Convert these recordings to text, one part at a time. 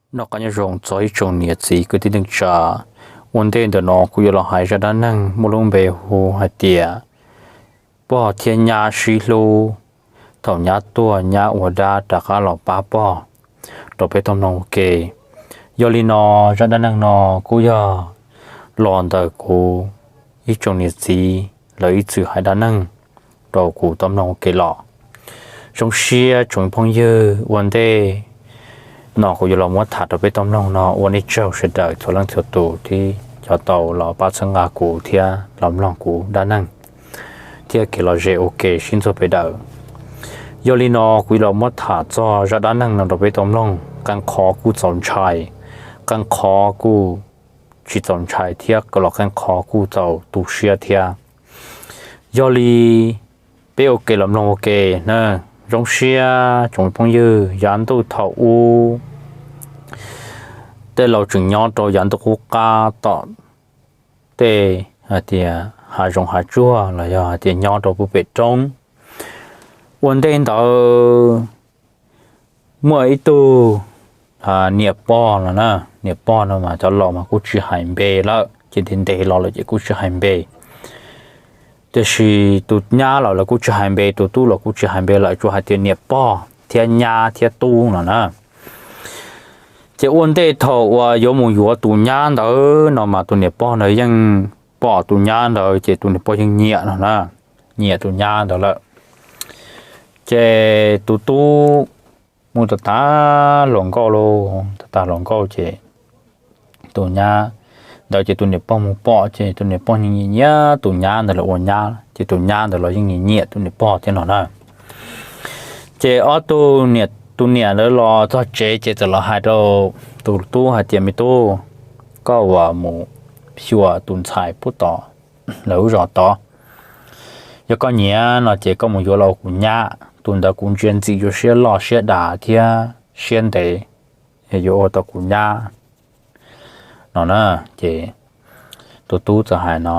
Noj qab nyob zoo txog ib tsoom niam txiv kwv tij neej tsa. Ua ntej ntawm no kuv yuav los hais zaj dab neeg muaj lub npe hu hais tias pog thiab nyab sib hlub, thaum nyab tuag nyab ua dab rov qab los pab pog rau peb tau mloog ua ke. Yog li no, zaj dab neeg no kuj yog los ntawm kuv ib tsoom niam txiv lawv ib txwm hais dab neeg rau kuv tau mloog ua ke los. Zoo siab tsoom phooj ywg, ua ntej no kuv yuav los muab tham rau peb tau mloog no ua nej tsaug sawv daws txhua leej txhua tus thiab cov tau los pab txhawb nqa kuv thiab los mloog kuv dab neeg thiab kev lom zem ua ke sib ntxuag peb daws. Yog li no kuv yuav los muab tham txog zaj dab neeg no rau peb tau mloog, qee qhov kuj txaus ntshai, qee qhov kuj tsis txaus ntshai thiab los qee qhov kuj txaus tu siab thiab. Yog li peb ua ke los mloog ua ke na. Zoo siab tsoom phooj ywg, yav ntuj thaum ub tej laus tseem nyob rau yav ntuj qub qab tom tej hais tias hav zoov hav tsuag los yog hais tias nyob rau pem roob. Ua ntej ntawd muaj ib tug niam pog no na, niam pog no mas cov laus mas kuj tsis hais npe lawm ces ntev ntev los lawm ces kuj tsis hais npe. Tiam sis tus nyab los lawv kuj tsis hais npe, tus tub los kuj tsis hais npe lawm, tsuas hais tias niam pog thiab nyab thiab tub no na. Ces ua ntej thaum uas yuav mus yuav tus nyab ntawd no mas tus niam pog ntawd yeej pom tus nyab ntawd ces tus niam pog yeej nyiam no na, nyiam tus nyab ntawd lawm. Ces tus tub mus tag tag hluas nkauj lauj, tag tag hluas nkauj ces tus nyab ntawd ces tus niam pog mus pom ces tus niam pog nyiam nyiam tus nyab ntawd los ua nyab ces tus nyab ntawd los yeej nyiam nyiam tus niam pog thiab no na. Ces ob tug niam, tus niam ntawd los txog tsev ces txawm los hais rau tus tub hais tias, me tub, koj ua mus xyuas tus ntxhais pub tom lawv lub zos tod, yog koj nyiam no ces koj mus yuav los ua kuv nyab. Tus ntawd kuv ntsia ntxim yuav siab loj siab dav thiab siab ntev, yuav ua tau kuv nyab no na. Ces tus tub txawm hais no,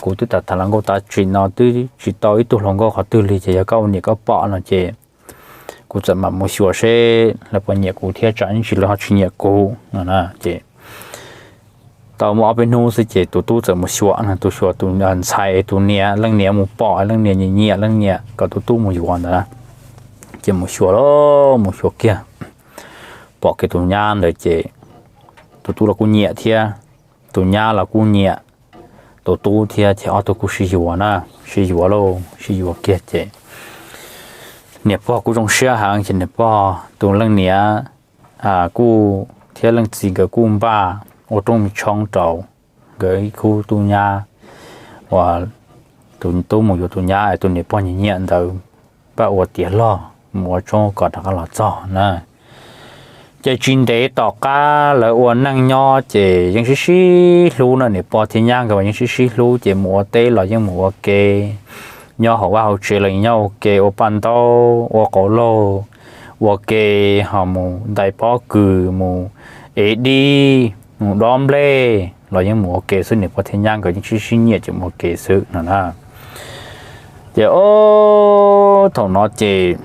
kuv twb tag tag hluas nkauj tav tsim no twb tsis tau ib tug hluas nkauj qhov twg li ces yog koj ua niam koj pom no ces kuv txawm mam mus xyuas seb lawv puas nyiam kuv thiab tsam ib ntsis lawv ho tsis nyiam kuv no na. Ces tau muaj ob peb hnub xwb ces tus tub txawm mus xyuas, tus xyuas tus ntxhais, tus niam, leej niam mus pom leej niam nyiam nyiam leej niam kom tus tub mus yuav ntawd. Ces mus xyuas lauj, mus xyuas kiag, pom kiag tus nyab ntawd ces tus tub los kuj nyiam thiab, tus nyab los kuj nyiam tus tub thiab ces ob tug kuj sib yuav na, sib yuav lauj, sib yuav kiag ces niam pog kuj zoo siab heev ces niam pog tus leej niam kuj thiab leej txiv nkawd kuj npaj ua rooj me tshoob rau nkawd ib khub tub nyab uas tus tub mus yuav tus nyab es tus niam pog nyiam nyiam ntawd npaj ua tiav log mus ua tshoob kom rov qab los txog na. Ces tsis ntev tom qab lawv ua neej nyob ces yeej sib sib hlub na, niam pog thiab nyab nkawd mas yeej sib sib hlub ces mus ua teb los yeej mus ua ke, nyob hauv vaj hauv tsev los nyob ua ke, ua paj ntaub ua qauv laug ua ke, ho mus ntais pob kws, mus ev dib, mus dob nplej los yeej mus ua ke xwb, niam pog thiab nyab nkawd yeej sib sib nyiam ces mus ua ke xwb no na. Ces thaum no ces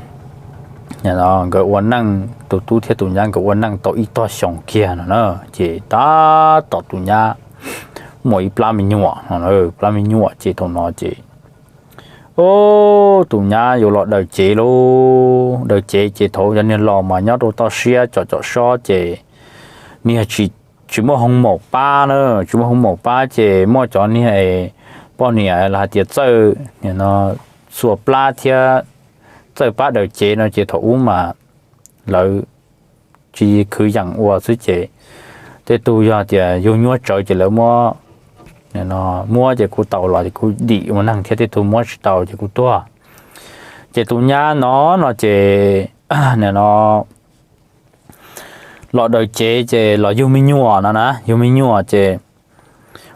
nkawd ua neej, tus tub thiab tus nyab nkawd ua neej tau ib tog xyoo kiag no na, ces tab tom tus nyab muaj ib plab me nyuam no, plab me nyuam ces thaum no ces tus nyab yuav los daws cev lauj, daws cev ces thaum cov niag laus mas nyob rau toj siab com com sob ces niag tsis muaj hoo maum pab na, tsis muaj hoo maum pab ces muaj cov niag poj niam los hais tias txawj no xuas plab thiab txawj pab daws cev no ces thaum ub mas lawv tsis khwv yeem ua xwb ces tej tug yog tias yug nyuaj tsawv ces lawv muab, muab ces kuj tau los ces kuj dim ua neeg thiab, tej tug muab tsis tau ces kuj tuag. Ces tus nyab no no ces nim no los daws cev ces los yug me nyuam no na, yug me nyuam ces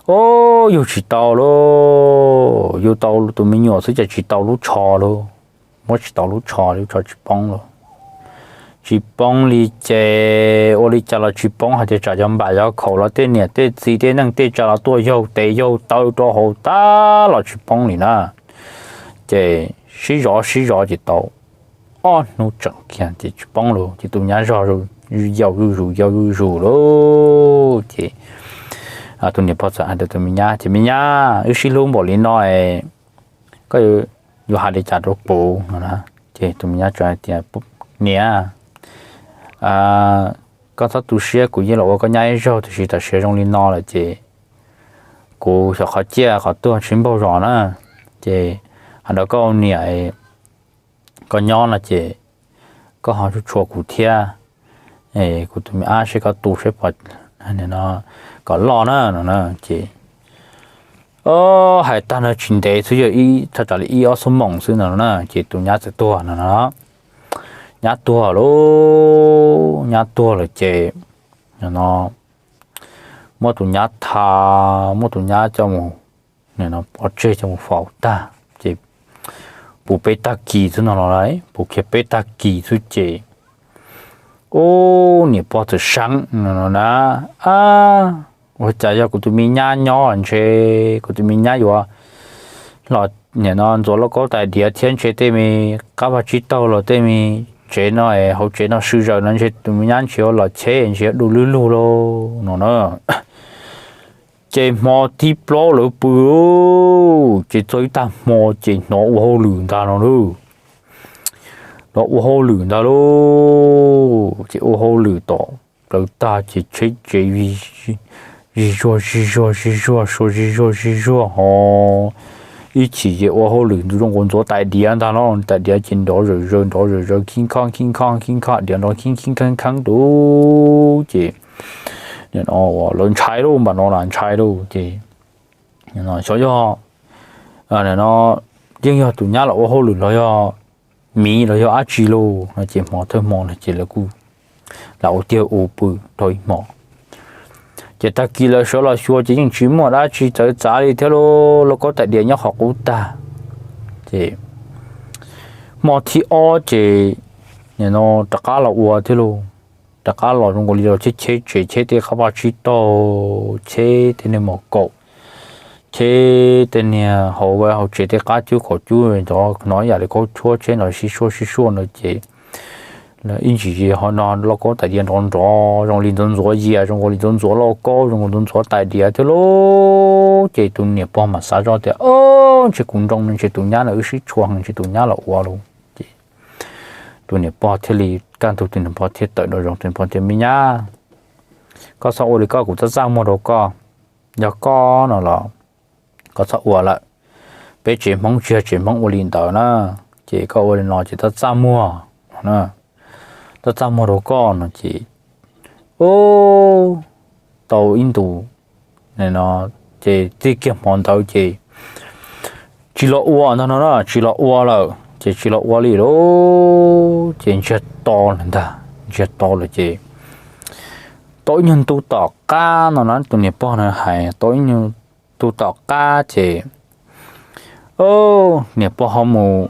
o, yug tsis tau lauj, yug tau tus me nyuam xwb ces tsis tau lub tsho lauj, muab tsis tau lub tsho, lub tsho tsis poob lauj. Tsis poob li ces ua li cas los tsis poob, hais tias tsam cov npam cov khaum los tej niam tej txiv tej neej tej tsa los tuaj yaug tes yaug taw rau hauv tag los tsis poob li na. Ces sib zov sib zov ces tau ob hnub tseem kiag ces tsis poob lauj, ces tus nyab zog yau zuj zus yau zuj zus lauj. Ces tus niam pog txawm hais rau tus me nyab tias, Me nyab, wb sib hlub npaum li no, koj yuav hais li cas rau kuv no na? Ces tus me nyab teb tias, Niam, koj txhob tu siab, kuv yeej los ua koj nyab ib zaug, tiam sis tam sim zoo li no lawm ces kuv xyov qhov ciaj qhov tuag tsis npaug zos na. Ces hais rau koj niam, koj nyob no ces koj ho tshua kuv thiab, kuv tus me ab seb koj tu seb pom kom loj na no na. Ces hais tag no tsis ntev xwb, yog thaj tsam li ib ob xuab moos xwb no na, ces tus nyab txawm tuag no na. Nyab tuag lauj, nyab tuag lawm ces no muab tus nyab tha, muab tus nyab coj mus pov tseg, coj mus faus tag ces puv peb tag kis xwb no los, puv kiag peb tag kis xwb ces ub, niam pog txawm seev no na, Ab, ua cas yog kuv tus me nyab nyob ntshe kuv tus me nyab yuav los nim no ntxuav lauj kaub tais diav thiab ntshe tej me qab vaj tsib taug los tej me tsev no, hauv tsev no sw zaws no ntshe tus me nyab ntshe yuav los cheb ntshe yuav du lug lug lauj no na. Ces hmo thib plaub lawv pw, ces txog ib tag hmo ces hnov ua hauj lwm ntag no lauj. Hnov ua hauj lwm ntag lauj, ces ua hauj lwm tom plawv tag ces cheb tsev zig zuag zig zuag zig zuag, sua zig zuag zig zuag ho ib chim ces ua hauj lwm zoo nkaus ntxuav tais diav ntag no. Tais diav ces nrov zawm zaws nrov zawm zaws, khib khob khib khob khib khob, diav nrov khib khib kheeb kheeb lauj. Ces lawv ntshai lauj, npaum no los ntshai lauj. Ces xyov yog no yeej yog tus nyab los ua hauj lwm los yog miv los yog dab tsi lauj no. Ces hmo thawj hmo no ces lawv kuj lam ua tiag ua pw dhau ib hmo. Ces tag kis lawv sawv los xyuas ces yeej tsis muaj dab tsi txawv txav li thiab lauj, lauj kaub tais diav nyob qhov qub tag. Ces hmo thib ob ces no rov qab los ua thiab lauj. Rov qab los zoo nkaus li los cheb cheb tsev, cheb tej qab vaj tsib taug, cheb tej niag mos kaum, cheb tej niag hauv vaj hauv tsev tej qab cub kaum cub, cov hnov yam li khaub tshuab cheb nrov sib suaj sib suaj no ces ib ntsis zis ho no lauj kaub tais diav nrov nrov zoo li ntxuav ntxuav yias, zoo nkaus li ntxuav ntxuav lauj kaub, zoo nkaus ntxuav ntxuav tais diav thiab lauj. Ces tus niam pog mam xav zoj tias, Ntshe kuv nroo, ntshe tus nyab no wb sib tshua heev, ntshe tus nyab los ua lauj. Ces tus niam pog thiaj li, kaj ntug tus niam pog thiaj tawm nraum zoov, tus niam pog tias, Me nyab, koj txhob ua li ko, kuv txaj txaj muag rau koj. Yog koj no los koj txhob ua lawm, peb tsev Hmoob tsis yog tsev Hmoob ua li ntawd na. Ces koj ua li no ces txaj txaj muag, txaj txaj muag rau koj no ces, ub, tau ib ntus no ces txij kiag hmo ntawd ces tsis los ua ntag no na, tsis los ua lawm ces tsis los ua li lauj. Ces ntsiag to lawm ntag, ntsiag to lawm ces tau ib nyuag ntu tom qab no na, tus niam pog na hais tau ib nyuag ntu tom qab ces niam pog ho mus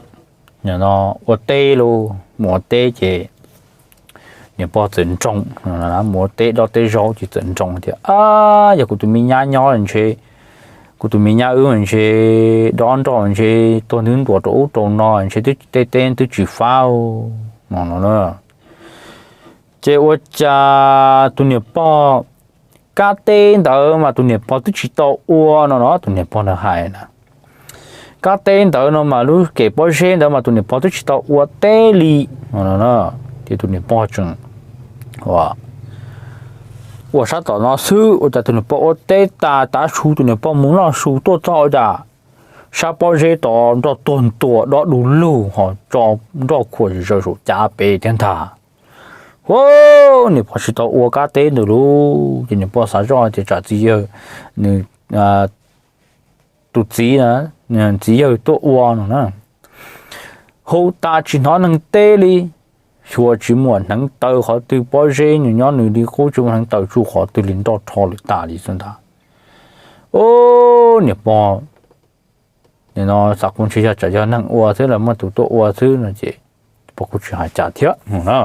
ua teb lauj, mus ua teb ces niam pog txawm nroo, mus ua teb dob teb zaub ces txawm nroo tias, Ab, yog kuv tus me nyab nyob ntshe, kuv tus me nyab wb ntshe dob nroj ntshe tuag ntuav rau ub rau no ntshe twb tej teb twb tsis fab no no na. Ces ua cas tus niam pog, kab teb ntawd mas tus niam pog twb tsis tau ua no no, tus niam pog ntawd hais na. Kab teb ntawd no mas lub kem pob zeb ntawd mas tus niam pog twb tsis tau ua teb li no no. Ces tus niam pog tseem ua sab tom no xwb, ua cas tus niam pog ua teb tas tav su tus niam pog mus noj su tuaj txog ua cas sab pob zeb tod nroj tuag ntua dob du lug ho tso nroj khuam zaws saum cav pem thiab ntag. Hu, niam pog tsis tau ua kab teb ntawd lauj. Ces niam pog xav zoj tias tsam txiv yawg, nws, tus txiv, txiv yawg tuaj ua no na, hu tas tsis hnov neeg teb li, xyuas tsis muaj hneev taw qhov twg, pob zeb nws nyob nws li qub tsis muaj hneev taw tsuj qhov twg li, nroj rho lawm tas li xwb ntag. Ub, niam pog no xav kuv ntshe yog tsam yog neeg ua xwb los muaj tus tuaj ua xwb no ces pog kuj tsis hais cas thiab no na.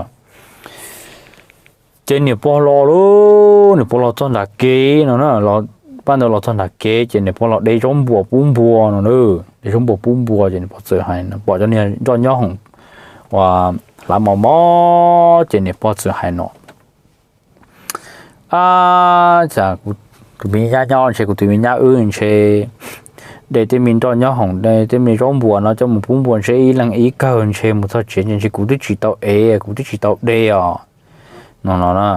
Ces niam pog los lauj, niam pog los txog nram kev no na, pab ntawd los txog nram kev ces niam pog los de zaub npua pub npua no na. De zaub npua pub npua ces niam pog txawm hais, pom cov niag nroj nyob hoom ua hlav mos mos ces niam pog txawm hais no, Ab, cas kuv tus me nyab nyob ntshe kuv tus me nyab wb ntshe de tej me nroj nyob hoom, de tej me zaub npuas no coj mus pub npua ntshe ib leeg ib kawg, ntshe mus txog tsev ntshe kuv twb tsis tau ev, kuv twb tsis tau de os no no na.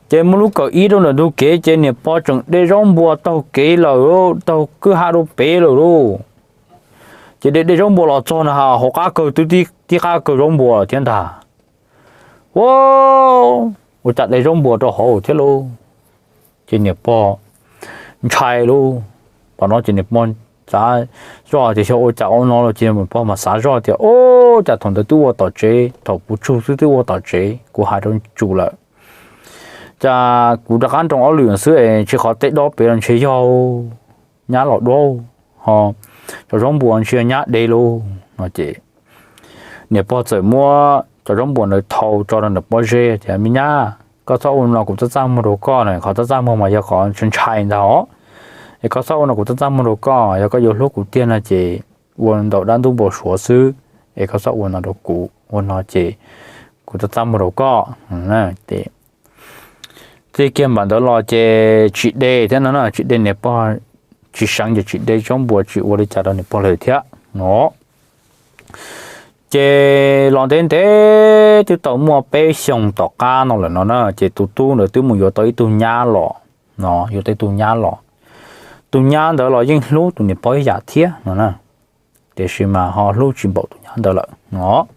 Ces muaj lub kawm ib rau ntawm ntug kev ces niam pog tseem de zaub npuas taug kev lawm, taug kwj ha rau pem lawm lauj. Ces de de zaub npuas los txog na, hauv qab kawg twb tib qab kawg zaub npuas thiab ntag. Ua, ua cas de zaub npuas rau hauv thiab lauj. Ces niam pog ntshai lauj. Thaum no ces niam pog xav zoj tias xyov ua cas ua no los ces niam pog mas xav zoj tias, Ub, cas thaum ntawd twb ua tom tsev, thaum puv tsug xwb twb ua tom tsev, kuv hais rau tsum lawm. Cas kuv rov qab nroo ob lwm xwb es tsis qhov tej dob pem los ntshe yog nyab los duab, ho cov zaub npuas ntshe yog nyab de lauj no ces niam pog txawm muab cov zaub npuas ntawd thau tso rau ntawm pob zeb tias, Me nyab, koj txhob ua no kuv txaj txaj muag rau koj na, qhov txaj txaj muag mas yog qhov ntshai ntag os. Es koj txhob ua no kuv txaj txaj muag rau koj, yog koj yuav hlub kuv tiag no ces ua ntawm dab ntub npau suav xwb, es koj txhob ua no rau kuv, ua no ces kuv txaj txaj muag rau koj. Txij kiag npaum ntawd los ces tsis de thiab no na, tsis de, niam pog tsis seev ces tsis de zaub npuas, tsis ua li cas rau niam pog lawm thiab no. Ces los ntev ntev twb tau muaj peb xyoos tom qab no lawm no na, ces tus tub ntawd twb mus yuav tau ib tug nyab los no, yuav tau ib tug nyab los. Tus nyab ntawd los yeej hlub tus niam pog ib yam thiab no na, tiam sis mas ho hlub tsis npaum tus nyab ntawd lawm no.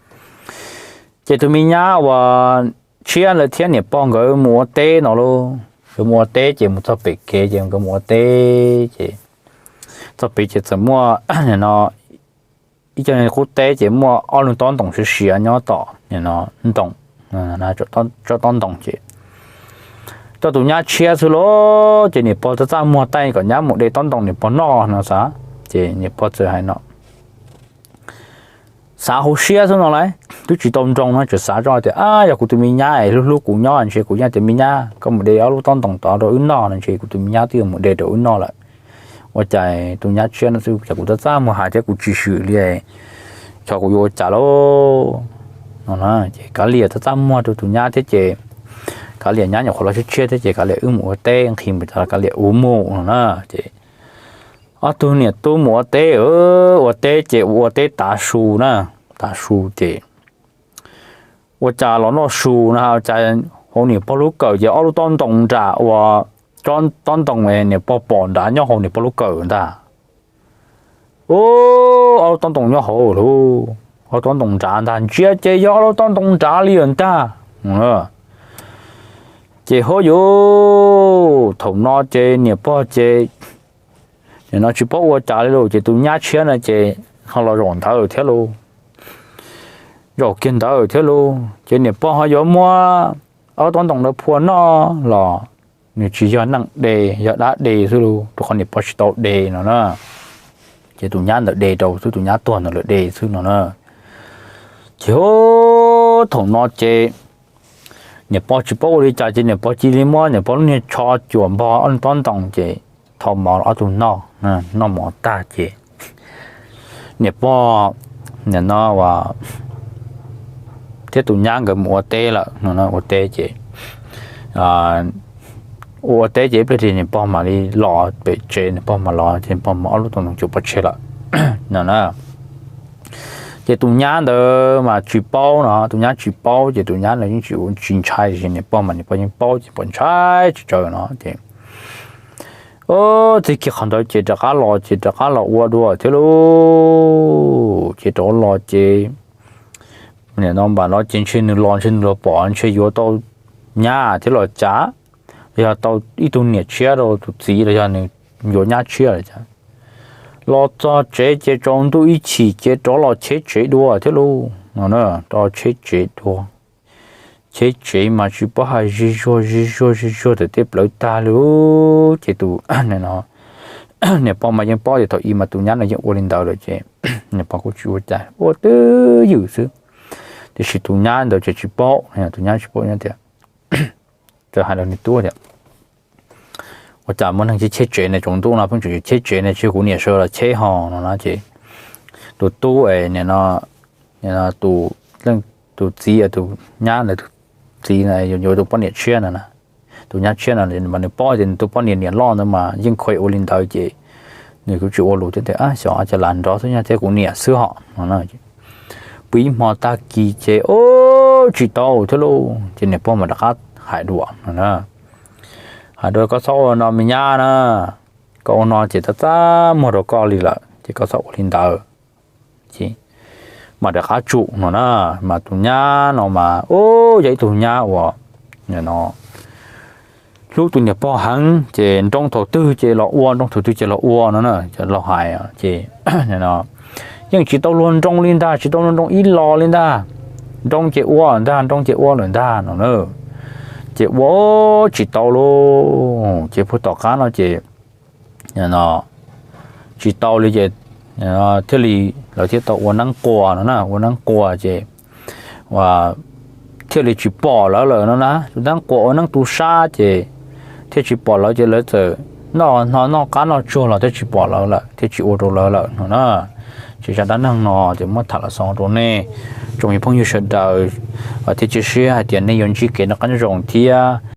Ces tus me nyab uas tshiab ntawd thiab niam pog nkawd mus ua teb no lauj, nkawd mus ua teb ces mus txog pem kev ces nkawd mus ua teb ces txog pem ces txawm muaj no ib co qub teb ces muaj ob lub tob ntoos siav siav nyob tom no, ntoos, tsob tob ntoos ces coj tus nyab tshiab xwb lauj. Ces niam pog txaj txaj muag taij kom nyab mus de tob ntoos niam pog noj no xav, ces niam pog txawm hais no, xav hauv siab xwb no lauj, twb tsis tau nroo no tseem xav zoj tias, Ab, yog kuv tus me nyab es hlub hlub kuv nyob ntshe kuv yeej tias, Me nyab, koj mus de ob lub tob ntoos tod rau wb noj no ntshe kuv tus me nyab twb yuav mus de rau wb noj lawm. Ua cas tus nyab tshiab no xwb, cas kuv txaj txaj muag hais thiab kuv tsis swm li, xyov kuv yuav ua cas lauj no na. Ces kav liam txaj txaj muag rau tus nyab thiab ces kav liam nyab nyuam qhuav los tshiab tshiab thiab ces kav liam wb mus ua teb nqhis mus, kav liam ua mus no na. Ces ob tug niam tub mus ua teb, ua teb ces ua teb tav su na, tav su ces ua cas los noj su na, ua cas hauv niam pog lub kawm ces ob lub tob ntoos nram uas, tob ntoos niam pog pom nrad nyob hauv niam pog lub kawm ntag. Ub, ob lub tob ntoos nyob hauv lauj, ob lub tob ntoos nrad ntag, ntsia ces yog ob lub tob ntoos nrad li lawm ntag. Ces hov yuav, thaum no ces niam pog ces nim no tsis paub ua cas li lauj, ces tus nyab tshiab no ces ho los zaum ntawd thiab lauj, zaum kiag ntawd thiab lauj. Ces niam pog ho yuav muab ob lub tob ntoos ntawd phua noj los nws tsis yog neeg de, yog dab de xwb lauj, rau qhov niam pog tsis tau de no na. Ces tus nyab ntawd de rau xwb, tus nyab tuag ntawd lawm de xwb no na. Ces thaum no ces niam pog tsis paub ua li cas ces niam pog cia li muab niam pog lub niag tsho cuam npog ob lub tob ntoos ces thau mov ob tug noj, noj mov tag ces niam pog, nim no thiab tus nyab nkawd mus ua teb lawm no, ua teb ces ua ua teb ces ib pliag ces niam pog mam li los pem tsev, niam pog mam los ces niam pog muab ob lub tob ntoos cuam pov tseg lawm no na. Ces tus nyab ntawd mas tsis paub no, tus nyab tsis paub ces tus nyab ntawd yeej tsis ua tsis ntshai, tiam sis niam pog mas niam pog yeej paub ces pom ntshai tsis tsawg no ces txij kiag qhov ntawd ces rov qab los, ces rov qab los ua dua thiab lauj. Ces rov los ces nim no npam no ces ntshe nws los ntshe nws los pom ntshe yuav tau nyab thiab los cas, los yog tau ib tug niam tshiab rau tus txiv los yog nws yuav nyab tshiab los cas. Los txog tsev ces tsaus ntuj ib chim ces rov los cheb tsev dua thiab lauj no na, rov cheb tsev dua. Cheb tsev mas tsis paub hais zig zuag zig zuag zig zuag tawm tej plawv tag li. Ces tus niam pog mas yeej paub tias thaum ub mas tus nyab no yeej ua li ntawd lawm ces niam pog kuj tsis ua cas, ua twj ywm xwb. Tiam sis tus nyab ntawd ces tsis paub, tus nyab tsis paub tias, txawm hais rau nws tub tias, Ua cas muaj neeg cheb cheb tsev ne, tsaus ntuj no pheej tseem cheb tsev ne, tsis yog kuv niam sawv los cheb ho no na. Ces tus tub es nim no tus, tus txiv, tus nyab ntawd tus txiv yuav tus poj niam tshiab no na, tus nyab tshiab no mas nws paub tias nws tus poj niam niam loj ntawd mas yeej khuav ua li ntawd ces nws kuj tsis ua lus thiab tias, Xyov, cas lam nrov xwb, nyob thiab kuv niam xwb hos no. Pw ib hmo tag kis ces, Ub, tsis tau thiab lauj. Ces niam pog mas rov qab hais dua no na, Hais dua, koj txhob ua no me nyab na, koj ua no ces txaj txaj muag rau koj li lawm ces koj txhob ua li ntawd. Ces mas rov qab tsum no na, mas tus nyab no mas, Ub, yog ib tug nyab uas hlub tus niam pog heev ces nroo thaum twg ces los ua, nroo thaum twg ces los ua no na. Laus hais ces yeej tsis tau luag nroo li ntag, tsis tau luag nroo ib los li ntag. Nroo ces ua ntag, nroo ces ua lawm ntag no na. Ces ua tsis tau lauj, ces puag tom qab no ces tsis tau li ces thiaj li lawv thiaj tau ua neeb quas no na, ua neeb quas ces thiaj li tsis pom lawv lawm no na. Ua neeb quas ua neeb tu sab ces thiaj tsis pom lawv ces lawv txawm noj hno noj qab noj tsuag los thiaj tsis pom lawv lawm, thiaj tsis ua rau lawv lawm no na. Ces zaj dab neeg no ces muab tham los xaus rau nej tsoom phooj ywg sawv daws, thiab cia siab hais tias nej yuav ntsib kev noj qab nyob zoo thiab